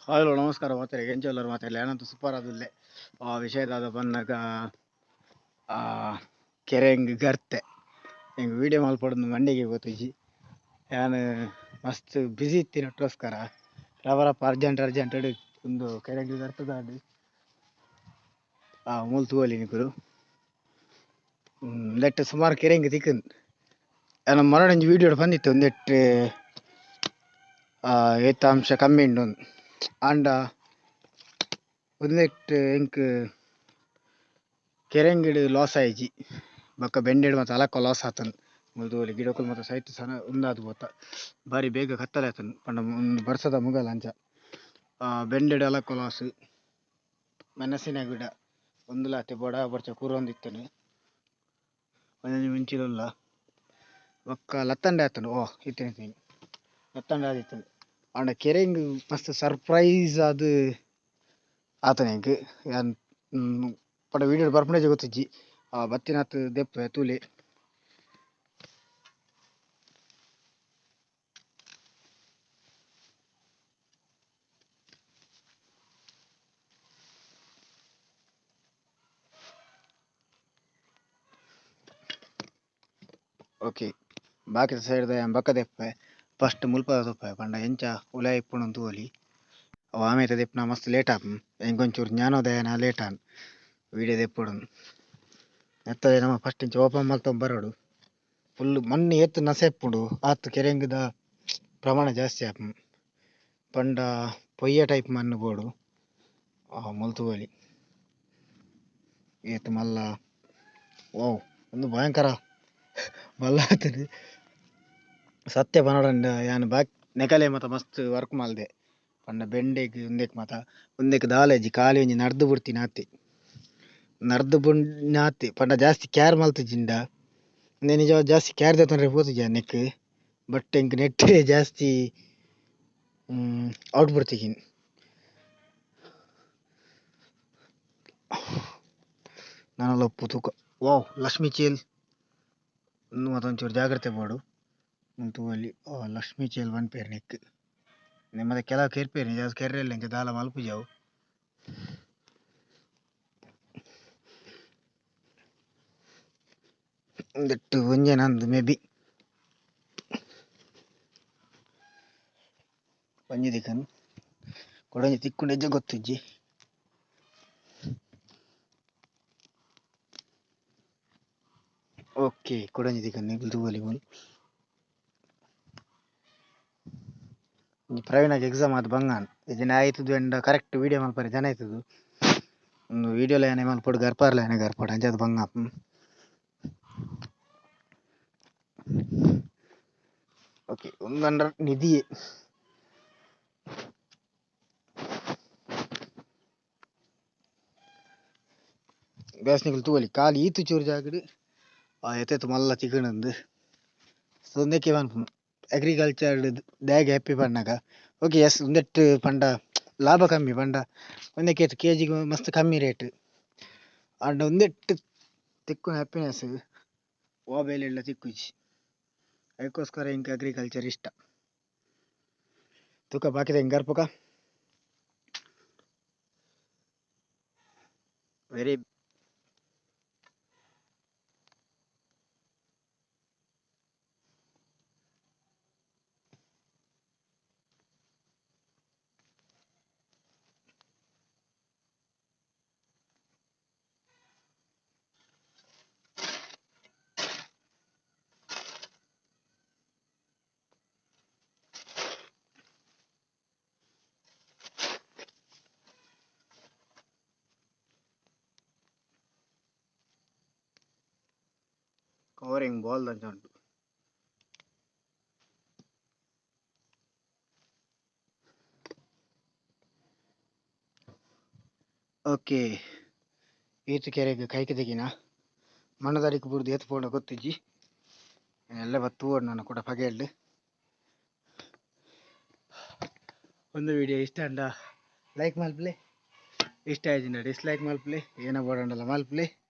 Hello ನಮಸ್ಕಾರ ಮಾತೆರೆಗ್ ಎಂಚ ಉಲ್ಲರ್ ಮಾತೆರ್ಲ ಯಾನಂತೂ ಸೂಪರ್ ಆದುಲ್ಲೆ. ಆ ವಿಷಯ ದಾದ ಪನ್ನಗ ಕೆರೆಂಗ್ ಗರ್ತೆ ಎಂಕ್ ವೀಡಿಯೋ ಮಲ್ಪೊಡುಂದು ಮಂಡೆಗೆ ಗೊತ್ತಿಜ್ಜಿ. ಯಾನ್ ಮಸ್ತ್ ಬಿಸಿ ಇತ್ತಿನಕ್ಕೋಸ್ಕರ ರಪರಪ ಅರ್ಜೆಂಟ್ ಅರ್ಜೆಂಟ್ ಉಂದು ಕೆರೆಂಗ್ ಗರ್ತದಾಂಡ್. ಮೂಲು ತೂವೊಲಿ ನಿಕುಲು. ಉಂದೆಟ್ ಸುಮಾರ್ ಕೆರೆಂಗ್ ತಿಕ್ಕುಂಡು. ಯಾನ್ ಮರಡೊಂಜಿ ವೀಡಿಯೋಡ್ ಪಂದಿತ್ತೆ ಉಂದೆಟ್ ಏತ್ ಅಂಶ ಕಮ್ಮಿ ಉಂಡು ಆಂಡ ಉಂದೆಟ್ ಎಂಕ್ ಕೆರೆಂಗ್‌ಡ್ ಲಾಸ್ ಆಯಿಜಿ. ಬೊಕ್ಕ ಬೆಂಡೆಡ್ ಮಾತ ಅಲಕ್ಕ ಲಾಸ್ ಆತುಂಡು. ಮೂಲು ತೂವೊಲಿ ಗಿಡಕುಲು ಮಾತ ಸೈತ್ ಸನ ಉಂದಾದ್ ಪೋತ. ಬಾರಿ ಬೇಗ ಕತ್ತಲೆ ಆತುಂಡು ಪಂಡ ಉಂದು ಬರ್ಸದ ಮುಗಲ್ ಅಂಚ. ಬೆಂಡೆಡ್ ಅಲಕ್ಕ ಲಾಸ್. ಮೆಣಸಿನ ಗಿಡ ಉಂದುಲ ಅತೆ ಬೋಡ ಬೊರ್ಚ ಕೂರೊಂದಿತ್ತುಂಡು. ಒಂಜೊಂಜಿ ಮಿಂಚಿಲುಲ್ಲ. ಬೊಕ್ಕ ಲತ್ತಂಡೆ ಆತುಂಡು. ಓ ಇತ್ತೆ ಲತ್ತಂಡೆ ಆದಿತ್ತುಂಡು. ಆಂಡ ಕೆರೆಂಗ್ ಮಸ್ತ್ ಸರ್ಪ್ರೈಸ್ ಆದ್ ಆತುಂಡು ಎಂಕ್. ಯಾನ್ ಪಂಡ ವೀಡಿಯೋಡ್ ಬರ್ಪುಂಡ ಗೊತ್ತಿಜ್ಜಿ. ಬತ್ತಿನಾತ್ ದೆಪ್ಪೆ ತೂಲೆ. ಓಕೆ ಬಾಕಿದ ಸೈಡ್ ದ ಯಾನ್ ಬೊಕ್ಕ ದೆಪ್ಪೆ. ಫಸ್ಟ್ ಮುಲ್ಪದ ತೂಪೆ ಪಂಡ ಎಂಚ ಉಲಾಯಿ ಇಪ್ಪುಂಡು ತೂವೊಲಿ. ಅವು ಆಮೇತ ದೆಪ್ಪುನ ಮಸ್ತ್ ಲೇಟ್ ಆಪುಂಡು. ಎಂಕ್ ಒಂಚೂರು ಜ್ಞಾನೋದಯ ಲೇಟ್ ಆಂಡ್ ವೀಡಿಯೋ ದೆಪ್ಪೊಡು. ನೆತ್ತ ನಮ ಫಸ್ಟ್ ಇಂಚ ಓಪನ್ ಮಲ್ತೊಂದು ಬರೊಡು. ಫುಲ್ ಮಣ್ಣು ಏತ್ ನಸೆ ಇಪ್ಪುಂಡು ಆತ್ ಕೆರೆಂಗ್‌ದ ಪ್ರಮಾಣ ಜಾಸ್ತಿ ಆಪುಂಡು. ಪಂಡ ಪೊಯ್ಯೆ ಟೈಪ್ ಮಣ್ಣು ಬೋಡು. ಮೂಲು ತೂವೊಲಿ. ಏತ್ ಮಲ್ಲ ವಾವ್ ಉಂದು ಭಯಂಕರ ಮಲ್ಲ ಆತುಂಡು. ಸತ್ಯ ಪನೊಡಂಡ ಯಾನ್ ಬಾಕ್ ನೆಕಲೆ ಮಾತ ಮಸ್ತ್ ವರ್ಕ್ ಮಲ್ದೆ. ಪಂಡ ಬೆಂಡೆಗ್ ಉಂದೆಕ್ ಮಾತ ಉಂದೆಕ್ ದಾಲ ಇಜ್ಜಿ ಖಾಲಿ ಒಂಜಿ ನಡ್ದು ಬುಡ್ತಿನ ಆತೆ. ನಡ್ದು ಬುಡ್ನಾತೆ ಪಂಡ ಜಾಸ್ತಿ ಕೇರ್ ಮಲ್ತಿಜಿಂಡ ಉಂದೆ ನಿಜವಾದ್ ಜಾಸ್ತಿ ಕೇರ್ ದೆತೊನರೆ ಪೋತುಜಿ ನೆಕ್ಕ್. ಬಟ್ ಎಂಕ್ ನೆಟ್ಟ್ ಜಾಸ್ತಿ ಔಟ್‌ಪುಟ್ ತಿಕಿನಿ. ನನಲ ಉಪ್ಪು ತೂಕ. ವಾವ್ ಲಕ್ಷ್ಮಿ ಚೇಲ್. ಉಂದು ಮಾತ ಒಂಚೂರು ಜಾಗ್ರತೆ ಬೋಡು. ಉಂದು ತೂವೊಲಿ ಲಕ್ಷ್ಮಿ ಚೇಲ್ ಪನ್ಪೆರ್ ನೆಕ್ಕ್. ನಿಮ್ಮದ ಕೆಲವು ಕೆರ್ಪೆರ್ ಜಾಸ್ತಿ ಕೆರ್ರೆಲ್ಲ ಇಂಚ ದಾಲ ಮಲ್ಪುಜಿ ಅವು. ಉಂದೆಟ್ ಒಂಜೇನ ಅಂದ್ ಮೇಬಿ. ಒಂಜಿ ತಿಕ್ಕುಂಡು. ಕುಡೊಂಜಿ ತಿಕ್ಕುಂಡು ಇಜ್ಜ ಗೊತ್ತಿಜ್ಜಿ. ಓಕೆ ಕುಡೊಂಜಿ ತಿಕ್ಕುಂಡು ನಿಕುಲು ತೂವೊಲಿ ಮೂಲು. ಒಂಜಿ ಪ್ರವೀಣಗ್ ಎಕ್ಸಾಮ್ ಆದ್ ಬಂಗಾನ್. ಇಜ್ಜಿಂಡ ಆಯೆ ಇತ್ತುದು ಕರೆಕ್ಟ್ ವೀಡಿಯೋ ಮಲ್ಪರೆ ಜನ ಇತ್ತುದು. ಉಂದು ವೀಡಿಯೋಲ ಯಾನೆ ಮಲ್ಪೊಡು ಗರ್ಪರ್ಲ ಯಾನೆ ಗರ್ಪೊಡು ಅಂಚಾದ್ ಬಂಗ ಆಪುಂಡು. ಓಕೆ ಉಂದಂಡ ನಿಧಿಯೇ. ಗ್ಯಾಸ್ ನಿಕುಲು ತೂವೊಲಿ ಖಾಲಿ ಈತ್ ಚೂರು ಜಾಗಡ್ ಏತೇತ್ ಮಲ್ಲ ತಿಕುಂಡುಂದು. ಸೊ ಉಂದೆಕೆ ಪನ್ಪುನು ಅಗ್ರಿಕಲ್ಚರ್ ದಾಯೆಗ್ ಹ್ಯಾಪಿ ಪನ್ನಗ. ಓಕೆ ಎಸ್ ಉಂದೆಟ್ ಪಂಡ ಲಾಭ ಕಮ್ಮಿ ಪಂಡ ಉಂದೆಕ್ ಏತ್ ಕೆಜಿಗ್ ಮಸ್ತ್ ಕಮ್ಮಿ ರೇಟ್. ಆಂಡ ಉಂದೆಟ್ ತಿಕ್ಕುನ ಹ್ಯಾಪಿನೆಸ್ ವಾ ಬೇಲೆಡ್ಲ ತಿಕ್ಕುಜಿ. ಐಕೋಸ್ಕರ ಎಂಕ್ ಅಗ್ರಿಕಲ್ಚರ್ ಇಷ್ಟ. ತೂಕ ಬಾಕಿದ ಎಂಕ್ ಗರ್ಪುಕ. ವೆರಿ ಕವರಿಂಗ್ ಬಾಲ್ ದಂಚ ಉಂಡು. ಓಕೆ ಏತ್ ಕೆರೆಗ್ ಕೈಕ್ ತಿಕಿನ ಮಣ್ಣದಡಿಕ್ ಬೂರ್ದು ಏತ್ ಪೋಂಡ ಗೊತ್ತಿಜ್ಜಿ. ಎಲ್ಲೆ ಬತ್ತ್ ತೂವೊಡು ನನ ಕುಡ ಪಗೆಲ್ಡ್. ಒಂದು ವಿಡಿಯೋ ಇಷ್ಟ ಆಂಡ ಲೈಕ್ ಮಲ್ಪುಲೆ. ಇಷ್ಟ ಆಯಿಜಿಂಡ ಡಿಸ್ಲೈಕ್ ಮಲ್ಪುಲೆ. ಏನ ಬೋಡಾಂಡಲ ಮಲ್ಪುಲೆ.